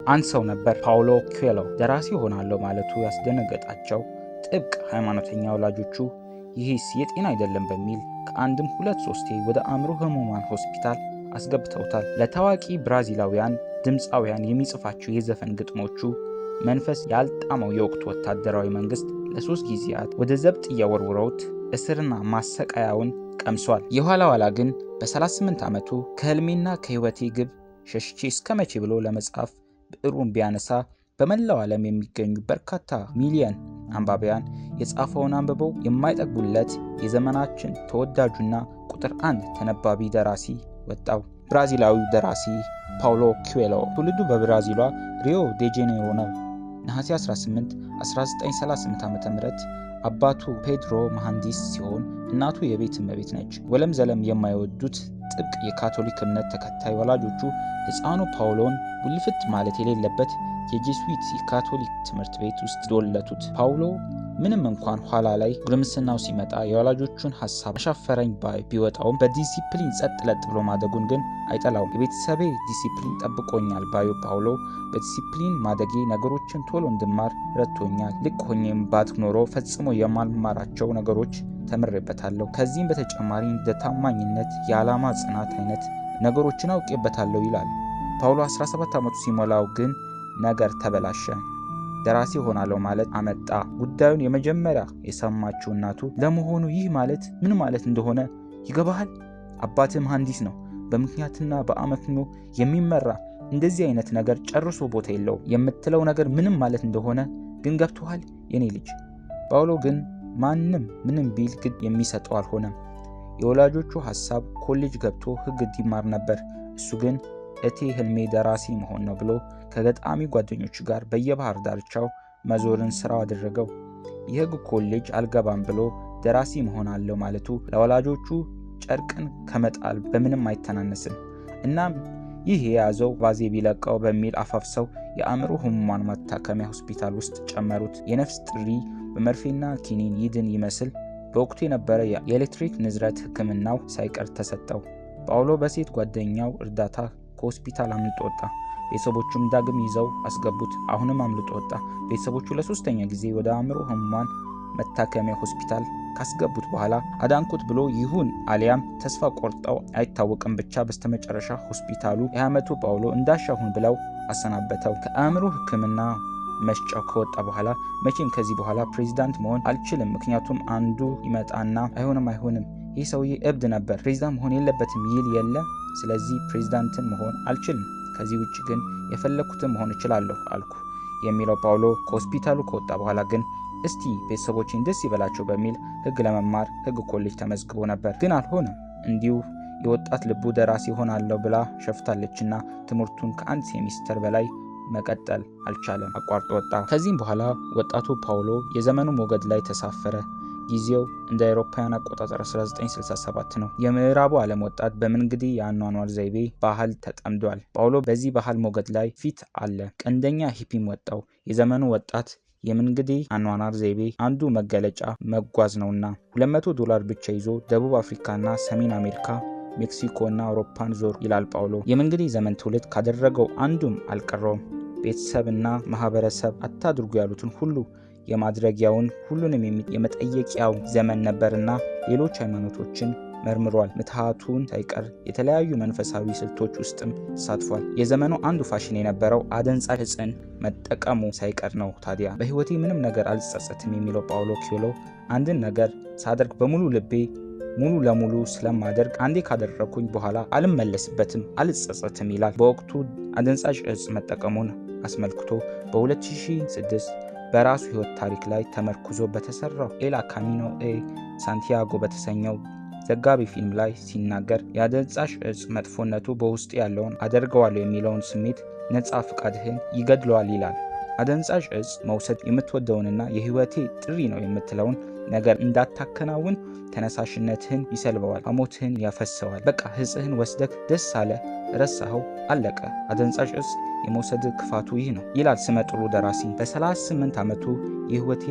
አንድ ሰው ነበር፣ ፓውሎ ኩዌሎ። ደራሲ ሆናለሁ ማለቱ ያስደነገጣቸው ጥብቅ ሃይማኖተኛ ወላጆቹ ይህስ የጤና አይደለም በሚል ከአንድም ሁለት ሶስቴ ወደ አእምሮ ህሙማን ሆስፒታል አስገብተውታል። ለታዋቂ ብራዚላውያን ድምፃውያን የሚጽፋቸው የዘፈን ግጥሞቹ መንፈስ ያልጣመው የወቅቱ ወታደራዊ መንግስት ለሶስት ጊዜያት ወደ ዘብጥያ ወርውረውት እስርና ማሰቃያውን ቀምሷል። የኋላ ኋላ ግን በ38 ዓመቱ ከህልሜና ከህይወቴ ግብ ሸሽቼ እስከ መቼ ብሎ ለመጻፍ ብዕሩን ቢያነሳ በመላው ዓለም የሚገኙ በርካታ ሚሊየን አንባቢያን የጻፈውን አንብበው የማይጠግቡለት የዘመናችን ተወዳጁና ቁጥር አንድ ተነባቢ ደራሲ ወጣው። ብራዚላዊው ደራሲ ፓውሎ ኩዌሎ ትውልዱ በብራዚሏ ሪዮ ዴ ጄኔሮ ነው። ነሐሴ 18 1938 ዓ.ም አባቱ ፔድሮ መሐንዲስ ሲሆን እናቱ የቤት እመቤት ነች። ወለም ዘለም የማይወዱት ጥብቅ የካቶሊክ እምነት ተከታይ ወላጆቹ ሕፃኑ ፓውሎን ውልፍት ማለት የሌለበት የጄስዊት የካቶሊክ ትምህርት ቤት ውስጥ ዶለቱት። ፓውሎ ምንም እንኳን ኋላ ላይ ጉርምስናው ሲመጣ የወላጆቹን ሀሳብ አሻፈረኝ ባይ ቢወጣውም በዲሲፕሊን ጸጥ ለጥ ብሎ ማደጉን ግን አይጠላውም። የቤተሰቤ ዲሲፕሊን ጠብቆኛል ባዩ ፓውሎ በዲሲፕሊን ማደጌ ነገሮችን ቶሎ እንድማር ረድቶኛል። ልቅ ሆኜም ባድግ ኖሮ ፈጽሞ የማልማራቸው ነገሮች ተምሬበታለሁ። ከዚህም በተጨማሪ እንደ ታማኝነት፣ የዓላማ ጽናት አይነት ነገሮችን አውቄበታለሁ ይላል። ፓውሎ 17 ዓመቱ ሲሞላው ግን ነገር ተበላሸ። ደራሲ ሆናለሁ ማለት አመጣ። ጉዳዩን የመጀመሪያ የሰማችው እናቱ ለመሆኑ ይህ ማለት ምን ማለት እንደሆነ ይገባሃል? አባትህ መሐንዲስ ነው፣ በምክንያትና በአመክንዮ የሚመራ እንደዚህ አይነት ነገር ጨርሶ ቦታ የለውም። የምትለው ነገር ምንም ማለት እንደሆነ ግን ገብቶሃል የኔ ልጅ? ፓውሎ ግን ማንም ምንም ቢል ግድ የሚሰጠው አልሆነም። የወላጆቹ ሀሳብ ኮሌጅ ገብቶ ሕግ እንዲማር ነበር። እሱ ግን እቴ ህልሜ ደራሲ መሆን ነው ብሎ ከገጣሚ ጓደኞቹ ጋር በየባህር ዳርቻው መዞርን ስራው አደረገው። የህግ ኮሌጅ አልገባም ብሎ ደራሲ መሆን አለው ማለቱ ለወላጆቹ ጨርቅን ከመጣል በምንም አይተናነስም። እናም ይህ የያዘው ባዜ ቢለቀው በሚል አፋፍሰው የአእምሮ ህሙማን መታከሚያ ሆስፒታል ውስጥ ጨመሩት። የነፍስ ጥሪ በመርፌና ኪኒን ይድን ይመስል በወቅቱ የነበረ የኤሌክትሪክ ንዝረት ህክምናው ሳይቀር ተሰጠው። ጳውሎ በሴት ጓደኛው እርዳታ ከሆስፒታል አምልጦ ወጣ። ቤተሰቦቹም ዳግም ይዘው አስገቡት። አሁንም አምልጦ ወጣ። ቤተሰቦቹ ለሶስተኛ ጊዜ ወደ አእምሮ ህሙማን መታከሚያ ሆስፒታል ካስገቡት በኋላ አዳንኩት ብሎ ይሁን አሊያም ተስፋ ቆርጠው አይታወቅም፣ ብቻ በስተመጨረሻ ሆስፒታሉ የ20 ዓመቱ ጳውሎ እንዳሻሁን ብለው አሰናበተው። ከአእምሮ ህክምና መስጫው ከወጣ በኋላ መቼም ከዚህ በኋላ ፕሬዚዳንት መሆን አልችልም፣ ምክንያቱም አንዱ ይመጣና አይሆንም አይሆንም ይህ ሰውዬ እብድ ነበር፣ ፕሬዚዳንት መሆን የለበትም ይል የለ፣ ስለዚህ ፕሬዚዳንትን መሆን አልችልም፣ ከዚህ ውጭ ግን የፈለግኩትን መሆን እችላለሁ አልኩ የሚለው ፓውሎ ከሆስፒታሉ ከወጣ በኋላ ግን እስቲ ቤተሰቦቼን ደስ ይበላቸው በሚል ህግ ለመማር ህግ ኮሌጅ ተመዝግቦ ነበር። ግን አልሆነም። እንዲሁ የወጣት ልቡ ደራሲ ሆናለሁ ብላ ሸፍታለችና ትምህርቱን ከአንድ ሴሚስተር በላይ መቀጠል አልቻለም። አቋርጦ ወጣ። ከዚህም በኋላ ወጣቱ ፓውሎ የዘመኑ ሞገድ ላይ ተሳፈረ። ጊዜው እንደ አውሮፓውያን አቆጣጠር 1967 ነው። የምዕራቡ ዓለም ወጣት በምንግዲ የአኗኗር ዘይቤ ባህል ተጠምዷል። ፓውሎ በዚህ ባህል ሞገድ ላይ ፊት አለ። ቀንደኛ ሂፒም ወጣው። የዘመኑ ወጣት የምንግዴ አኗኗር ዘይቤ አንዱ መገለጫ መጓዝ ነውና $200 ብቻ ይዞ ደቡብ አፍሪካና ሰሜን አሜሪካ፣ ሜክሲኮና አውሮፓን ዞር ይላል ጳውሎ። የምንግዴ ዘመን ትውልድ ካደረገው አንዱም አልቀረውም። ቤተሰብና ማህበረሰብ አታድርጉ ያሉትን ሁሉ የማድረጊያውን ሁሉንም የመጠየቂያው ዘመን ነበርና ሌሎች ሃይማኖቶችን መርምሯል። ምትሃቱን ሳይቀር የተለያዩ መንፈሳዊ ስልቶች ውስጥም ተሳትፏል። የዘመኑ አንዱ ፋሽን የነበረው አደንዛዥ ዕፅን መጠቀሙ ሳይቀር ነው። ታዲያ በህይወቴ ምንም ነገር አልጸጸትም የሚለው ጳውሎ ኪሎ አንድን ነገር ሳደርግ በሙሉ ልቤ ሙሉ ለሙሉ ስለማደርግ አንዴ ካደረግኩኝ በኋላ አልመለስበትም፣ አልጸጸትም ይላል። በወቅቱ አደንዛዥ ዕፅ መጠቀሙን አስመልክቶ በ2006 በራሱ ህይወት ታሪክ ላይ ተመርኩዞ በተሰራው ኤል ካሚኖ ኤ ሳንቲያጎ በተሰኘው ዘጋቢ ፊልም ላይ ሲናገር የአደንዛዥ ዕፅ መጥፎነቱ በውስጡ ያለውን አደርገዋለሁ የሚለውን ስሜት ነፃ ፍቃድህን ይገድለዋል ይላል። አደንዛዥ ዕፅ መውሰድ የምትወደውንና የህይወቴ ጥሪ ነው የምትለውን ነገር እንዳታከናውን ተነሳሽነትህን ይሰልበዋል፣ ሐሞትህን ያፈሰዋል። በቃ ዕፅህን ወስደህ ደስ አለ፣ ረሳኸው፣ አለቀ። አደንዛዥ ዕፅ የመውሰድ ክፋቱ ይህ ነው ይላል ስመጥሩ ደራሲ። በ38 ዓመቱ የህይወቴ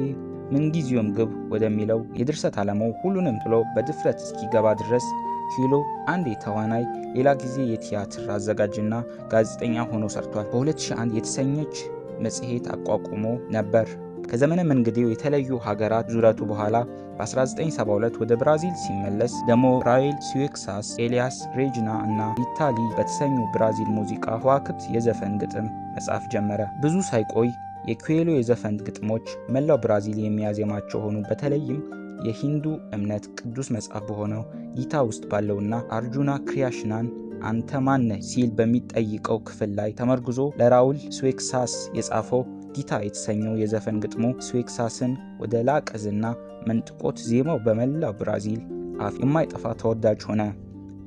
ምንጊዜውም ግብ ወደሚለው የድርሰት ዓለማው ሁሉንም ጥሎ በድፍረት እስኪገባ ድረስ ኩዌሎ አንዴ ተዋናይ፣ ሌላ ጊዜ የቲያትር አዘጋጅና ጋዜጠኛ ሆኖ ሰርቷል። በ2001 የተሰኘች መጽሔት አቋቁሞ ነበር። ከዘመነ መንገዴው የተለያዩ ሀገራት ዙረቱ በኋላ በ1972 ወደ ብራዚል ሲመለስ ደግሞ ራውል ስዌክሳስ፣ ኤልያስ ሬጅና እና ሪታ ሊ በተሰኙ ብራዚል ሙዚቃ ከዋክብት የዘፈን ግጥም መጻፍ ጀመረ። ብዙ ሳይቆይ የኩዌሎ የዘፈን ግጥሞች መላው ብራዚል የሚያዜማቸው ሆኑ። በተለይም የሂንዱ እምነት ቅዱስ መጽሐፍ በሆነው ጊታ ውስጥ ባለውና አርጁና ክሪያሽናን አንተ ማነህ ሲል በሚጠይቀው ክፍል ላይ ተመርጉዞ ለራውል ስዌክሳስ የጻፈው ጊታ የተሰኘው የዘፈን ግጥሙ ስዌክሳስን ወደ ላቀ ዝና መንጥቆት ዜማው በመላው ብራዚል አፍ የማይጠፋ ተወዳጅ ሆነ።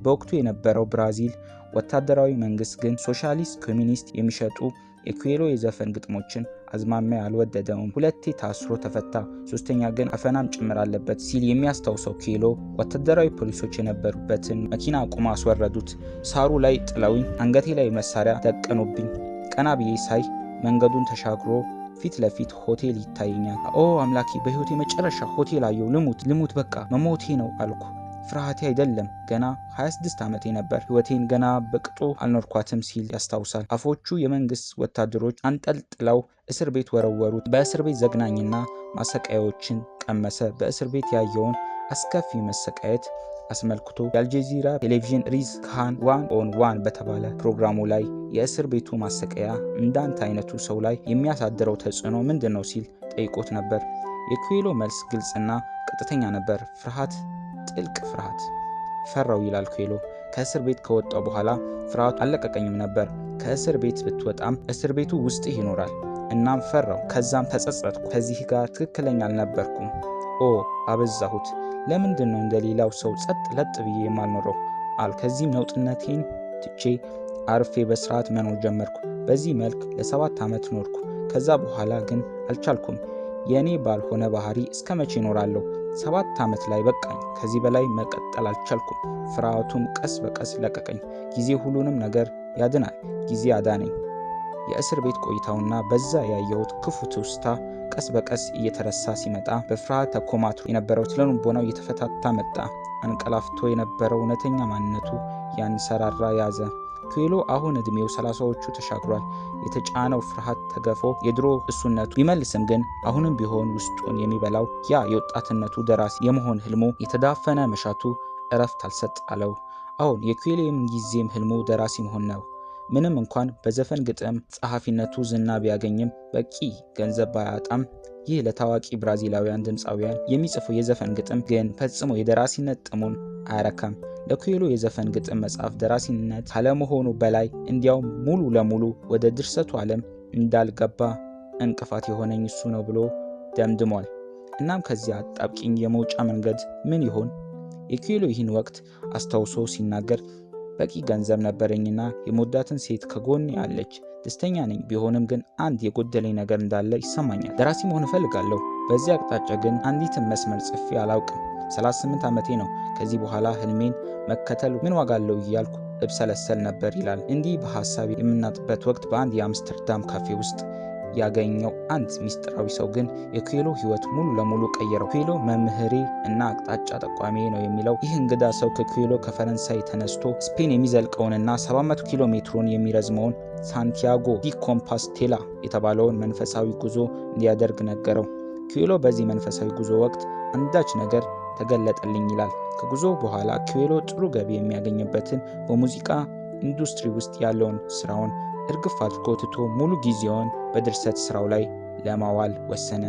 በወቅቱ የነበረው ብራዚል ወታደራዊ መንግስት ግን ሶሻሊስት፣ ኮሚኒስት የሚሸጡ የኩዌሎ የዘፈን ግጥሞችን አዝማሚያ አልወደደውም። ሁለቴ ታስሮ ተፈታ፣ ሶስተኛ ግን አፈናም ጭምር አለበት ሲል የሚያስታውሰው ኩዌሎ ወታደራዊ ፖሊሶች የነበሩበትን መኪና አቁማ አስወረዱት። ሳሩ ላይ ጥለውኝ አንገቴ ላይ መሳሪያ ደቀኑብኝ። ቀና ብዬ ሳይ መንገዱን ተሻግሮ ፊት ለፊት ሆቴል ይታየኛል። ኦ አምላኬ፣ በህይወቴ መጨረሻ ሆቴል አየው። ልሙት ልሙት፣ በቃ መሞቴ ነው አልኩ። ፍርሃቴ አይደለም፣ ገና 26 ዓመቴ ነበር። ህይወቴን ገና በቅጡ አልኖርኳትም ሲል ያስታውሳል። አፎቹ የመንግስት ወታደሮች አንጠልጥለው እስር ቤት ወረወሩት። በእስር ቤት ዘግናኝና ማሰቃያዎችን ቀመሰ። በእስር ቤት ያየውን አስከፊ መሰቃየት አስመልክቶ የአልጀዚራ ቴሌቪዥን ሪዝ ካህን One on One በተባለ ፕሮግራሙ ላይ የእስር ቤቱ ማሰቃያ እንዳንተ አይነቱ ሰው ላይ የሚያሳድረው ተጽዕኖ ምንድን ነው ሲል ጠይቆት ነበር። የኩዌሎ መልስ ግልጽና ቀጥተኛ ነበር። ፍርሃት፣ ጥልቅ ፍርሃት ፈራው ይላል ኩዌሎ። ከእስር ቤት ከወጣው በኋላ ፍርሃቱ አልለቀቀኝም ነበር። ከእስር ቤት ብትወጣም እስር ቤቱ ውስጥህ ይኖራል። እናም ፈራው። ከዛም ተጸጸትኩ። ከዚህ ጋር ትክክለኛ አልነበርኩም። ኦ አበዛሁት። ለምንድን ነው እንደ ሌላው ሰው ጸጥ ለጥ ብዬ የማልኖረው አል። ከዚህም ነውጥነቴን ትቼ አርፌ በስርዓት መኖር ጀመርኩ። በዚህ መልክ ለ7 ዓመት ኖርኩ። ከዛ በኋላ ግን አልቻልኩም። የእኔ ባልሆነ ባህሪ እስከ መቼ እኖራለሁ? 7 ዓመት ላይ በቃኝ። ከዚህ በላይ መቀጠል አልቻልኩም። ፍርሃቱም ቀስ በቀስ ለቀቀኝ። ጊዜ ሁሉንም ነገር ያድናል። ጊዜ አዳነኝ። የእስር ቤት ቆይታውና በዛ ያየሁት ክፉ ትውስታ ቀስ በቀስ እየተረሳ ሲመጣ በፍርሃት ተኮማትሮ የነበረው ስነልቦናው እየተፈታታ መጣ። አንቀላፍቶ የነበረው እውነተኛ ማንነቱ ያንሰራራ ያዘ። ኩዌሎ አሁን እድሜው 30ዎቹ ተሻግሯል። የተጫነው ፍርሃት ተገፎ የድሮ እሱነቱ ቢመልስም ግን አሁንም ቢሆን ውስጡን የሚበላው ያ የወጣትነቱ ደራሲ የመሆን ህልሙ የተዳፈነ መሻቱ እረፍት አልሰጥ አለው። አሁን የኩዌሎ የምንጊዜም ህልሙ ደራሲ መሆን ነው። ምንም እንኳን በዘፈን ግጥም ጸሐፊነቱ ዝና ቢያገኝም በቂ ገንዘብ ባያጣም ይህ ለታዋቂ ብራዚላውያን ድምፃውያን የሚጽፈው የዘፈን ግጥም ግን ፈጽሞ የደራሲነት ጥሙን አያረካም። ለኩዌሎ የዘፈን ግጥም መጽሐፍ ደራሲነት ካለመሆኑ በላይ እንዲያውም ሙሉ ለሙሉ ወደ ድርሰቱ ዓለም እንዳልገባ እንቅፋት የሆነኝ እሱ ነው ብሎ ደምድሟል። እናም ከዚያ አጣብቂኝ የመውጫ መንገድ ምን ይሆን? የኩዌሎ ይህን ወቅት አስታውሶ ሲናገር በቂ ገንዘብ ነበረኝና የምወዳትን ሴት ከጎኔ አለች፣ ደስተኛ ነኝ። ቢሆንም ግን አንድ የጎደለኝ ነገር እንዳለ ይሰማኛል። ደራሲ መሆን እፈልጋለሁ። በዚህ አቅጣጫ ግን አንዲትን መስመር ጽፌ አላውቅም። 38 ዓመቴ ነው። ከዚህ በኋላ ህልሜን መከተል ምን ዋጋ አለው እያልኩ እብሰለሰል ነበር ይላል። እንዲህ በሀሳብ የምናጥበት ወቅት በአንድ የአምስተርዳም ካፌ ውስጥ ያገኘው አንድ ሚስጥራዊ ሰው ግን የኩዌሎ ህይወት ሙሉ ለሙሉ ቀየረው። ኩዌሎ መምህሬ እና አቅጣጫ ጠቋሚ ነው የሚለው ይህ እንግዳ ሰው ከኩዌሎ ከፈረንሳይ ተነስቶ ስፔን የሚዘልቀውንና 700 ኪሎ ሜትሩን የሚረዝመውን ሳንቲያጎ ዲ ኮምፓስቴላ የተባለውን መንፈሳዊ ጉዞ እንዲያደርግ ነገረው። ኩዌሎ በዚህ መንፈሳዊ ጉዞ ወቅት አንዳች ነገር ተገለጠልኝ ይላል። ከጉዞ በኋላ ኩዌሎ ጥሩ ገቢ የሚያገኝበትን በሙዚቃ ኢንዱስትሪ ውስጥ ያለውን ስራውን እርግፍ አድርጎ ትቶ ሙሉ ጊዜውን በድርሰት ስራው ላይ ለማዋል ወሰነ።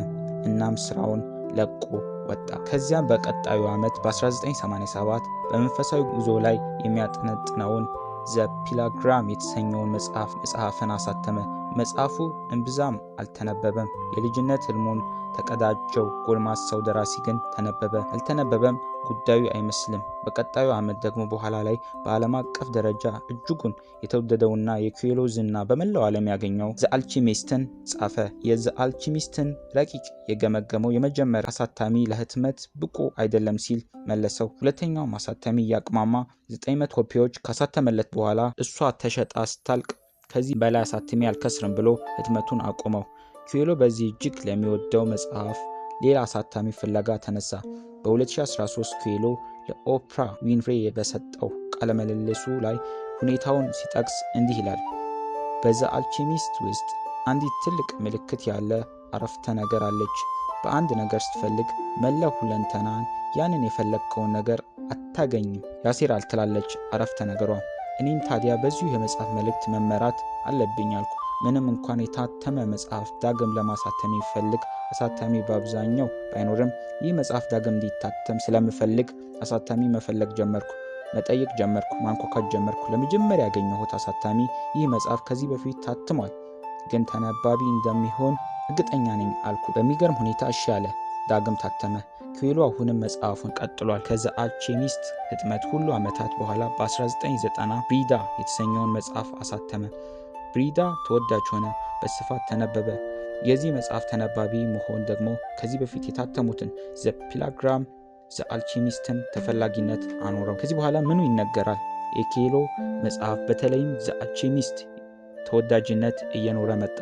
እናም ስራውን ለቆ ወጣ። ከዚያም በቀጣዩ ዓመት በ1987 በመንፈሳዊ ጉዞ ላይ የሚያጠነጥነውን The Pilgrim የተሰኘውን መጽሐፍን አሳተመ። መጽሐፉ እምብዛም አልተነበበም። የልጅነት ህልሙን ተቀዳጀው ጎልማሳው ደራሲ ግን ተነበበ አልተነበበም ጉዳዩ አይመስልም። በቀጣዩ ዓመት ደግሞ በኋላ ላይ በዓለም አቀፍ ደረጃ እጅጉን የተወደደውና የኩዌሎ ዝና በመላው ዓለም ያገኘው The Alchemist ን ጻፈ። የ The Alchemist ን ረቂቅ የገመገመው የመጀመሪያ አሳታሚ ለህትመት ብቁ አይደለም ሲል መለሰው። ሁለተኛው አሳታሚ ያቅማማ 900 ኮፒዎች ካሳተመለት በኋላ እሷ ተሸጣ ስታልቅ ከዚህ በላይ አሳትሜ አልከስርም ብሎ ህትመቱን አቆመው። ኩዌሎ በዚህ እጅግ ለሚወደው መጽሐፍ ሌላ አሳታሚ ፍለጋ ተነሳ። በ2013 ኩዌሎ ለኦፕራ ዊንፍሬ በሰጠው ቃለምልልሱ ላይ ሁኔታውን ሲጠቅስ እንዲህ ይላል። በ The Alchemist ውስጥ አንዲት ትልቅ ምልክት ያለ አረፍተ ነገር አለች። በአንድ ነገር ስትፈልግ መላው ሁለንተናን ያንን የፈለግከውን ነገር አታገኝም ያሴራል ትላለች አረፍተ ነገሯ። እኔም ታዲያ በዚሁ የመጽሐፍ መልእክት መመራት አለብኝ አልኩ። ምንም እንኳን የታተመ መጽሐፍ ዳግም ለማሳተም የሚፈልግ አሳታሚ በአብዛኛው ባይኖርም፣ ይህ መጽሐፍ ዳግም እንዲታተም ስለምፈልግ አሳታሚ መፈለግ ጀመርኩ። መጠየቅ ጀመርኩ፣ ማንኳኳት ጀመርኩ። ለመጀመሪያ ያገኘሁት አሳታሚ ይህ መጽሐፍ ከዚህ በፊት ታትሟል፣ ግን ተነባቢ እንደሚሆን እርግጠኛ ነኝ አልኩ። በሚገርም ሁኔታ እሺ አለ። ዳግም ታተመ። ኩዌሎ አሁንም መጽሐፉን ቀጥሏል። ከ The Alchemist ህትመት ሁሉ ዓመታት በኋላ በ1990 ብሪዳ የተሰኘውን መጽሐፍ አሳተመ። ብሪዳ ተወዳጅ ሆነ፣ በስፋት ተነበበ። የዚህ መጽሐፍ ተነባቢ መሆን ደግሞ ከዚህ በፊት የታተሙትን The Pilgrim፣ The Alchemist ን ተፈላጊነት አኖረው። ከዚህ በኋላ ምኑ ይነገራል? የኩዌሎ መጽሐፍ በተለይም The Alchemist ተወዳጅነት እየኖረ መጣ።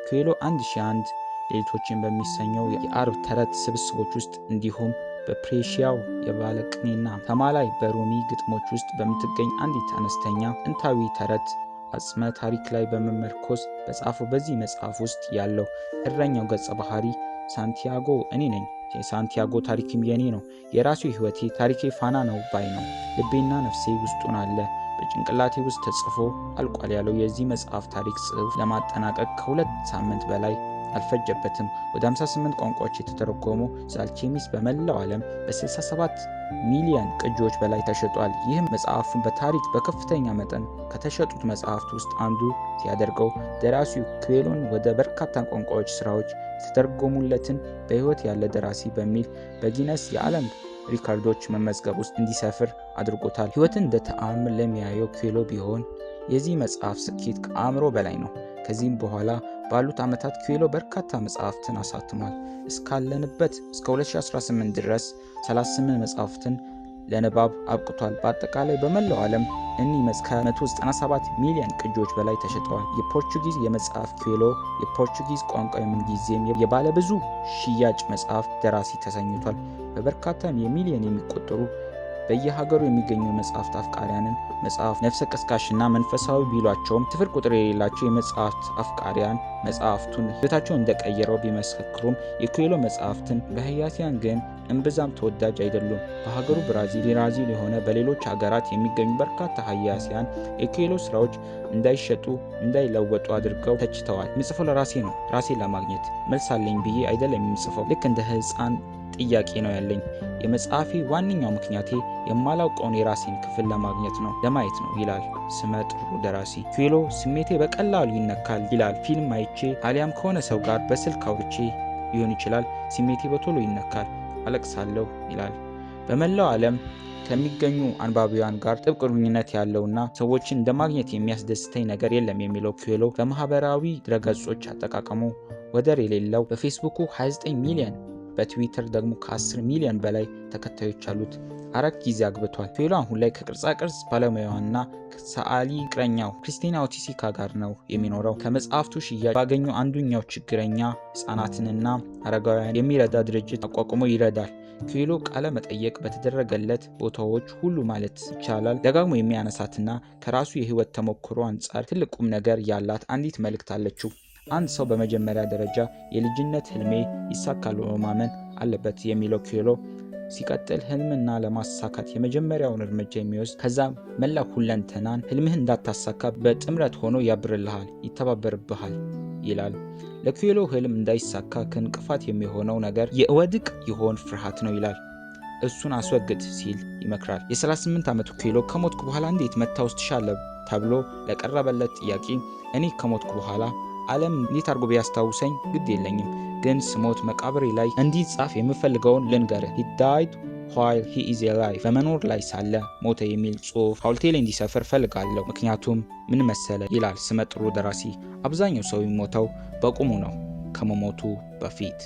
ኩዌሎ 1001 ሌሊቶችን በሚሰኘው የአረብ ተረት ስብስቦች ውስጥ እንዲሁም በፕሬሺያው የባለቅኔና ተማላይ በሩሚ ግጥሞች ውስጥ በምትገኝ አንዲት አነስተኛ ጥንታዊ ተረት አጽመ ታሪክ ላይ በመመርኮዝ በጻፈው በዚህ መጽሐፍ ውስጥ ያለው እረኛው ገጸ ባህሪ ሳንቲያጎ እኔ ነኝ። የሳንቲያጎ ታሪክም የኔ ነው። የራሱ ህይወቴ ታሪኬ ፋና ነው ባይ ነው። ልቤና ነፍሴ ውስጡን አለ። በጭንቅላቴ ውስጥ ተጽፎ አልቋል ያለው የዚህ መጽሐፍ ታሪክ ጽሑፍ ለማጠናቀቅ ከ2 ሳምንት በላይ አልፈጀበትም። ወደ 58 ቋንቋዎች የተተረጎመው The Alchemist በመላው ዓለም በ67 ሚሊዮን ቅጂዎች በላይ ተሸጧል። ይህም መጽሐፉን በታሪክ በከፍተኛ መጠን ከተሸጡት መጽሐፍት ውስጥ አንዱ ሲያደርገው፣ ደራሲው ኩዌሎን ወደ በርካታ ቋንቋዎች ስራዎች የተተረጎሙለትን በሕይወት ያለ ደራሲ በሚል በጊነስ የዓለም ሪከርዶች መመዝገብ ውስጥ እንዲሰፍር አድርጎታል። ሕይወትን እንደ ተአምር ለሚያየው ኩዌሎ ቢሆን የዚህ መጽሐፍ ስኬት ከአእምሮ በላይ ነው። ከዚህም በኋላ ባሉት ዓመታት ኩዌሎ በርካታ መጽሐፍትን አሳትሟል። እስካለንበት እስከ 2018 ድረስ 38 መጽሐፍትን ለንባብ አብቅቷል። በአጠቃላይ በመላው ዓለም እኒህ ከ197 ሚሊዮን ቅጂዎች በላይ ተሸጠዋል። የፖርቹጊዝ የመጽሐፍ ኩዌሎ የፖርቹጊዝ ቋንቋ የምንጊዜም የባለብዙ ሽያጭ መጽሐፍ ደራሲ ተሰኝቷል። በበርካታ የሚሊዮን የሚቆጠሩ በየሀገሩ የሚገኙ የመጽሐፍት አፍቃሪያንን መጽሐፍ ነፍሰ ቀስቃሽና መንፈሳዊ ቢሏቸውም ስፍር ቁጥር የሌላቸው የመጽሐፍት አፍቃሪያን መጽሐፍቱን ሕይወታቸውን እንደቀየረው ቢመሰክሩም፣ የኩዌሎ መጽሐፍትን በሀያሲያን ግን እምብዛም ተወዳጅ አይደሉም። በሀገሩ ብራዚል የሆነ በሌሎች ሀገራት የሚገኙ በርካታ ሀያሲያን የኩዌሎ ስራዎች እንዳይሸጡ እንዳይለወጡ አድርገው ተችተዋል። የምጽፈው ለራሴ ነው፣ ራሴን ለማግኘት። መልስ አለኝ ብዬ አይደለም የምጽፈው። ልክ እንደ ህፃን ጥያቄ ነው ያለኝ። የመጽሐፌ ዋነኛው ምክንያቴ የማላውቀውን የራሴን ክፍል ለማግኘት ነው፣ ለማየት ነው ይላል ስመ ጥሩ ደራሲ። ኩዌሎ ስሜቴ በቀላሉ ይነካል ይላል። ፊልም አይቼ አሊያም ከሆነ ሰው ጋር በስልክ አውርቼ ሊሆን ይችላል። ስሜቴ በቶሎ ይነካል፣ አለቅሳለሁ ይላል። በመላው ዓለም ከሚገኙ አንባቢያን ጋር ጥብቅ ግንኙነት ያለውና ሰዎችን እንደማግኘት የሚያስደስተኝ ነገር የለም የሚለው ኩዌሎ በማህበራዊ ድረገጾች አጠቃቀሙ ወደር የሌለው፣ በፌስቡኩ 29 ሚሊዮን፣ በትዊተር ደግሞ ከ10 ሚሊዮን በላይ ተከታዮች አሉት። አራት ጊዜ አግብቷል። ኩዌሎ አሁን ላይ ከቅርጻ ቅርጽ ባለሙያዋና ሰዓሊ ፍቅረኛው ክሪስቲና ኦቲሲካ ጋር ነው የሚኖረው። ከመጽሐፍቱ ሽያጭ ባገኘው አንዱኛው ችግረኛ ህጻናትንና አረጋውያን የሚረዳ ድርጅት አቋቁሞ ይረዳል። ኩዌሎ ቃለ መጠየቅ በተደረገለት ቦታዎች ሁሉ ማለት ይቻላል ደጋግሞ የሚያነሳትና ከራሱ የህይወት ተሞክሮ አንጻር ትልቅ ቁም ነገር ያላት አንዲት መልእክት አለችው። አንድ ሰው በመጀመሪያ ደረጃ የልጅነት ህልሜ ይሳካል ብሎ ማመን አለበት የሚለው ኩዌሎ ሲቀጥል፣ ህልምና ለማሳካት የመጀመሪያውን እርምጃ የሚወስድ፣ ከዛ መላ ሁለንተናን ህልምህን እንዳታሳካ በጥምረት ሆኖ ያብርልሃል፣ ይተባበርብሃል ይላል። ለኩዌሎ ህልም እንዳይሳካ ከእንቅፋት የሚሆነው ነገር የእወድቅ ይሆን ፍርሃት ነው ይላል። እሱን አስወግድ ሲል ይመክራል። የ38 ዓመቱ ኩዌሎ ከሞትኩ በኋላ እንዴት መታወስ ትሻለህ ተብሎ ለቀረበለት ጥያቄ፣ እኔ ከሞትኩ በኋላ ዓለም እንዴት አድርጎ ቢያስታውሰኝ ግድ የለኝም፣ ግን ስሞት መቃብሬ ላይ እንዲጻፍ የምፈልገውን ልንገርህ፣ "He died while he is alive"፣ በመኖር ላይ ሳለ ሞተ የሚል ጽሑፍ ሐውልቴ ላይ እንዲሰፍር ፈልጋለሁ። ምክንያቱም ምን መሰለ ይላል ስመጥሩ ደራሲ፣ አብዛኛው ሰው የሚሞተው በቁሙ ነው ከመሞቱ በፊት።